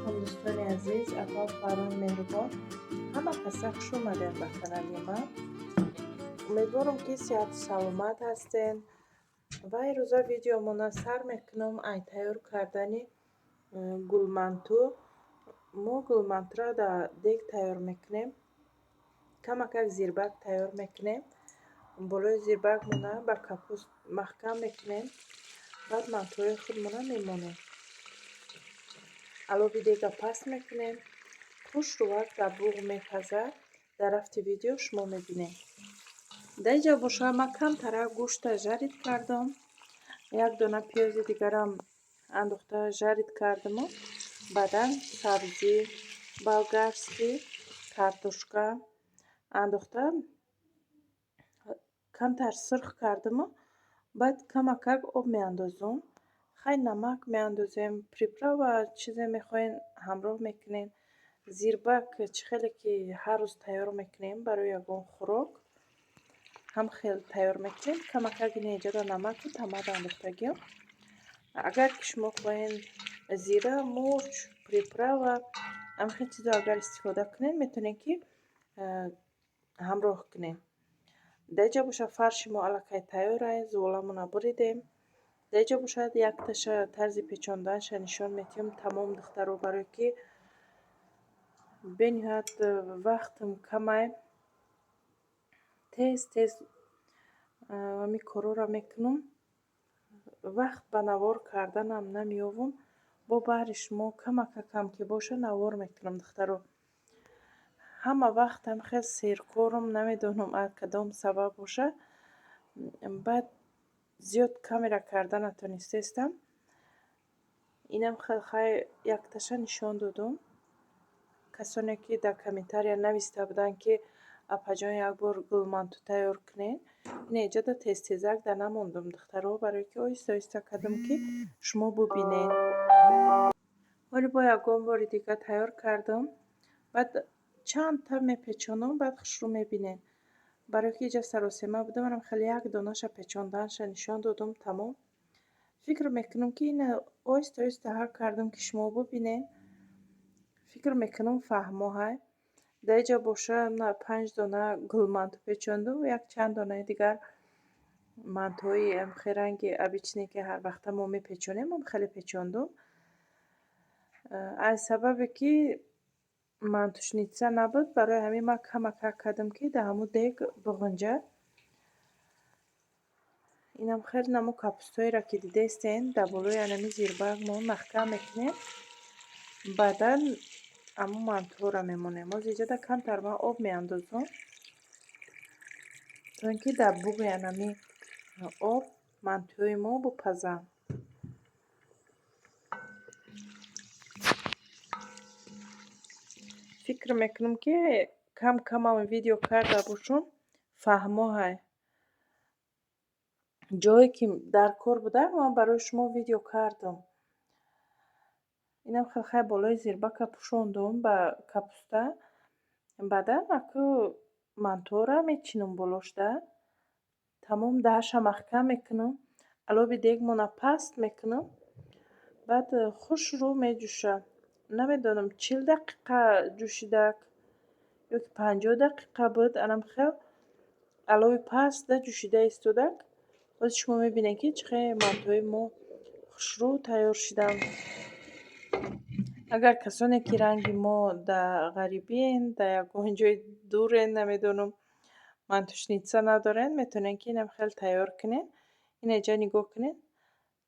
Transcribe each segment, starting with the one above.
Алайкум, дӯстони азиз, апа, хоҳарони меҳрубон. Ҳама каса хуш омадед ба канали ман. Умедворам, ки сиҳату саломат ҳастен. Ва ирӯза видеомона сар мекунам ай тайёр кардани гулманту. Мо гулмантуро дар дег тайёр мекунем. Камакак зирбак тайёр мекунем. Болои зирбакмона ба капуст маҳкам мекунем. Баъд мантуҳои худмона мемонем. Алови дега паст мекунем. Хушрӯвак дар буғ мепазад. Дар рафти видео шумо мебинед. Дар инҷа бошад, ман камтарак гӯшта жарить кардам. Як дона пиёзи дигарам андохта жарить кардаму баъдан сабзӣ болгарский, картошка андохта камтар сирх кардаму баъд камакак об меандозум. Хай, намак меандозем, приправа, чизе мехоҳем, ҳамроҳ мекунем. Зирбак чӣ хеле ки ҳар рӯз тайёр мекунем барои ягон хӯрок, ҳам хел тайёр мекунем. Камакак ина инҷода намаку тамад андохтагиам. Агар ки шумо хоҳед, зира, мурч, приправа, ҳамин чизо агар истифода кунед, метавонед, ки ҳамроҳ кунед. Дар инҷа бошад, фарши мо аллакай тайёр аст, зуволамона буридем. Дар инҷа бошад, якташа тарзи печонданаша нишон медиҳам. Тамом, духтаро, барое ки бениҳоят вақтам камай, тез тез ҳамин корҳоро мекунам, вақт ба навор карданам намеёвам. Бо баҳри шумо камакакам ки боша, навор мекунам. Духтаро, ҳама вақтам хел серкорам, намедонам, аз кадом сабаб боша, баъд зиёд камера карда натонистаистам. Инам хел, хай, якташа нишон додум. Касоне ки дар комментария нависта буданд, ки апаҷон, як бор гулманту тайёр кунед, ина иҷода тез-тезак да намондум, духтаро, барое ки оҳиста оҳиста кардам, ки шумо бубинед. Ҳоли бо ягон бори дига тайёр кардам, баъд чандта мепечонам, баъд хушрӯ мебинед. Барое ки иҷа саросема будам, манам хеле як донаша печонданаша нишон додум, тамом. Фикр мекунам, ки ина оҳиста оҳиста ҳар кардам, ки шумо бубинед. Фикр мекунам, фаҳмоҳай. Дар инҷа боша, панҷ дона гулманту печондум, як чанд донаи дигар мантуҳои хеле ранги обычный, ки ҳар вақта мо мепечонем, хеле печондум. Аз сабабе ки мантушница набуд, барои ҳамин ман камакак кардам, ки дар ҳамун дег буғунҷад. Инам хеле намо капустҳоеро, ки дидаистен, дар болои анами зирбаргмон маҳкам мекунем, баъдан ҳамун мантуҳоро мемонем. Ҳозир иҷода камтар ман об меандозам, то ин ки дар буғи анами об мантуҳои мо бупазанд. Фикр мекунам, ки кам камам видео карда бошум, фаҳмоҳай. Ҷое ки дар кор буда, ман барои шумо видео кардам. Инам хел, хай, болои зирбака пӯшондум ба капуста, баъдан аку мантуҳоро мечинам болошда. Тамом, даҳаша маҳкам мекунам, алови дегмона паст мекунам, баъд хушрӯ меҷӯшад. Намедонам, 40 дақиқа ҷӯшидак ё ки 50 дақиқа буд, анам хел алови пастда ҷӯшида истодак. Ҳозир шумо мебинед, ки чӣ хел мантуҳои мо хушрӯ тайёр шуданд. Агар касоне ки ранги мо дар ғарибиен, дар ягон ҷои дурен, намедонам, мантушница надорен, метавонед, ки инам хел тайёр кунед. Ина инҷа нигоҳ кунед,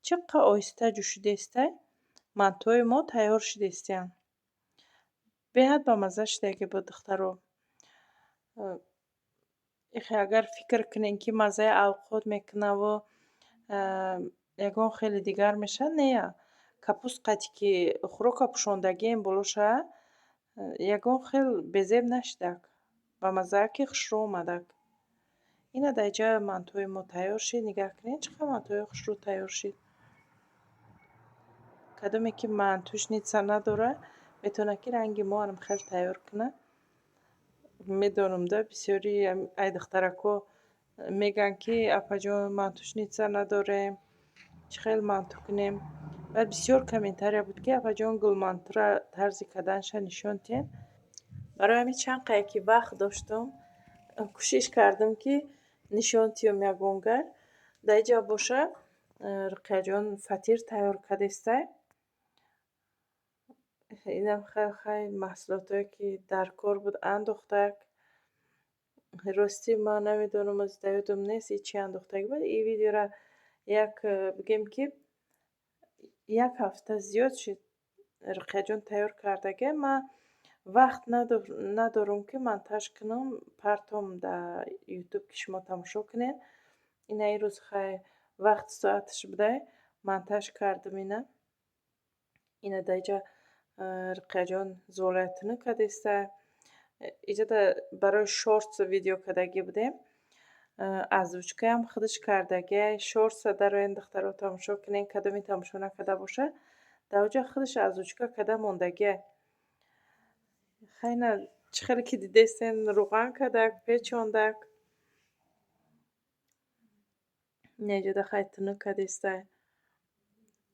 чӣ қадр оҳиста ҷӯшидаистай, мантуҳои мо тайёр шудаистиянд. Беҳад бамазза шудагӣ буд, духтаро. Ихе агар фикр кунед, ки маззаи авқот мекунаву ягон хели дигар мешавад, не, капуст қати ки хӯрока пӯшондагием болоша, ягон хел безеб нашидак, бамаззааки хушрӯ омадак. Ина дар инҷа мантуҳои мо тайёр шид. Нигаҳ кунед, чӣ қадр мантуҳои хушрӯ тайёр шид. Кадоме ки мантушница надорад, метавонад, ки ранги мо ҳам хел тайёр кунад. Медонам да, бисёри ай духтаракҳо мегӯянд, ки апаҷон, мантушница надорем, чӣ хел манту кунем? Баъд бисёр комментария буд, ки апаҷон, гулмантура тарзи карданша нишон диҳед. Барои ҳамин чанд қае ки вақт доштум, кӯшиш кардам, ки нишон диҳам ягон гар. Дар инҷа боша, Руқияҷон фатир тайёр кардестай. Инам хай маҳсулотое, ки дар кор буд, андохтак. Ростӣ, ман намедонам, аз дар ёдам нест, и чӣ андохтагӣ буд. И видеора як, бигем, ки як ҳафта зиёд шуд, Руқияҷон тайёр кардагӣ. Ман вақт надорам, ки монтаж кунам, партом дар Ютуб, ки шумо тамошо кунед. Ина ин рӯз хай вақт соаташ будай, монтаж кардам ина. Ина дар инҷа Руқияҷон золая тунук кардестай. Иҷода барои шортс видео кардагӣ будем. Озвучкаам худаш кардагиай. Шортса дароен, духтаро, тамошо кунед, кадоме тамошо накарда бошад. Дар оҷа худаш озвучка карда мондагиай. Хайна, чӣ хеле ки дидестен, рӯған кардак, печондак. Ина иҷода хай тунук кардестай.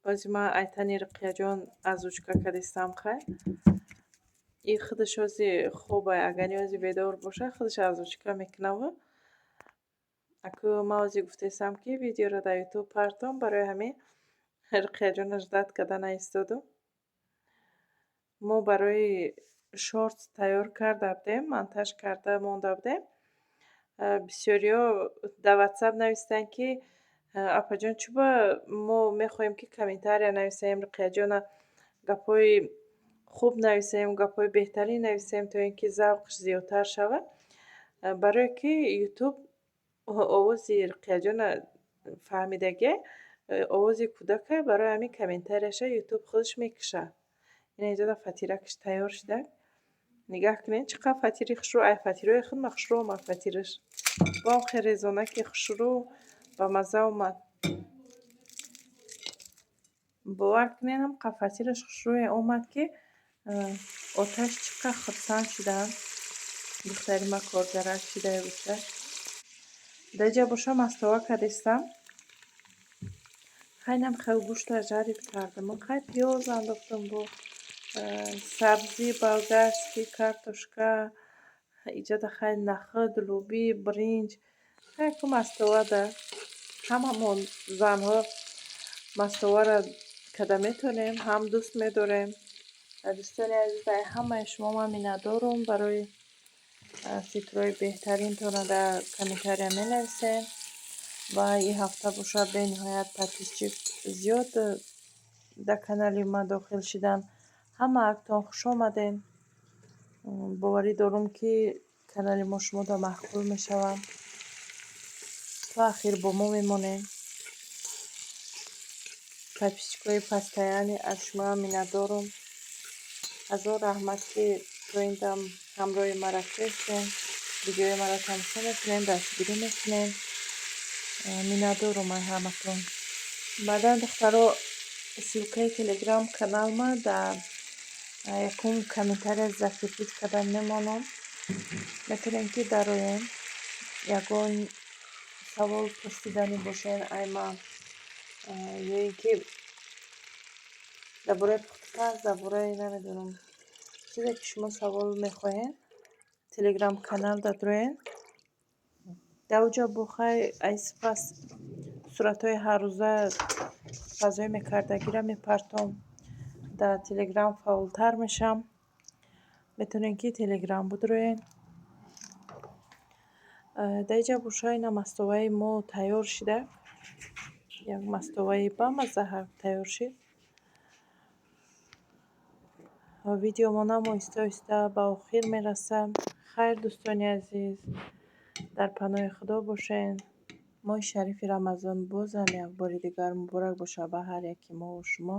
Ози ман айтани Руқияҷон озвучка кардестам хай. И худаш ози хобай, агар ози бедор бошад, худаш озвучка мекунаву. Аку ман ози гуфтаистам, ки видеоро дар Ютуб партом, барои ҳамин Руқияҷонро ждать карда наистодум. Мо барои шортс тайёр карда будем, монтаж карда монда будем. Бисёриҳо дар Ватсап навистанд, ки апаҷон, чӯба мо мехоҳем, ки комментария нависем, Руқияҷона гапҳои хуб нависем, гапҳои беҳтарин нависем, то ин ки завқш зиёдтар шавад. Барое ки Ютуб овози Руқияҷона фаҳмидагиай, овози кӯдакай, барои ҳамин комментарияша Ютуб худаш мекушад. Ина иҷода фатиракаш тайёр шуда. Нигаҳ кунед, чӣ қадр фатири хушрӯ, ай фатирҳои худма хушрӯ омад фатираш. Бо хеле резонаки хушрӯ, ба мазза омад. Бовар кунед, ҳам фатираш хушрӯе омад, ки оташ чӣ қадр хурсанд шудам. Духтари ман коргарак шидаю гуфта. Дар инҷа боша мастова кардистам. Хайнам хел гӯшта жарить кардам. Хай, пиёз андохтам, бо сабзӣ болгарский, картошка, иҷода хай нахӯд, лӯбӣ, биринҷ. Хай, ку мастова да ҳамамон занҳо мастоваро карда метавонем, ҳам дӯст медорем. Дӯстони азиз, ай ҳамаи шумо ман миннатдорум барои фикрҳои беҳтаринтонро дар комментария менависем. Ва ин ҳафта бошад, бениҳоят подписчик зиёд дар канали ман дохил шуданд. Ҳамаатон хуш омадед. Боварӣ дорум, ки канали мо шумода маъқул мешавад. То ахир бо мо мемонед. Подписчикҳои постоянный, аз шумоам миннатдорум. Ҳазор раҳмат, ки то ин дам ҳамроҳи ман рафтаистед, видеои маро тамошо мекунед, дастгирӣ мекунед. Миннатдорум аз ҳаматон. Баъдан, духтаро, ссылкаи телеграм каналма дар якум комментария закрепить карда мемонам. Метавонем, ки дароем, ягон савол пурсиданӣ бошед ай ман ё ин ки дар бораи пухтупаз, дар бораи намедонам, чизе ки шумо савол мехоҳед, телеграм канал дадроед. Дар оҷа бо хай ай сипас суратҳои ҳаррӯза пухтупазҳои мекардагиро мепартом. Дар телеграм фаъолтар мешавам. Метавонед, ки телеграм будроед. Дар инҷа боша, ина мастоваи мо тайёр шуда. Як мастоваи бамазза тайёр шуд. Видеомонам оҳиста оҳиста ба охир мерасад. Хайр, дӯстони азиз, дар паноҳи Худо бошед. Моҳи шарифи Рамазон бозам як бори дигар муборак бошад ба ҳар яки мову шумо.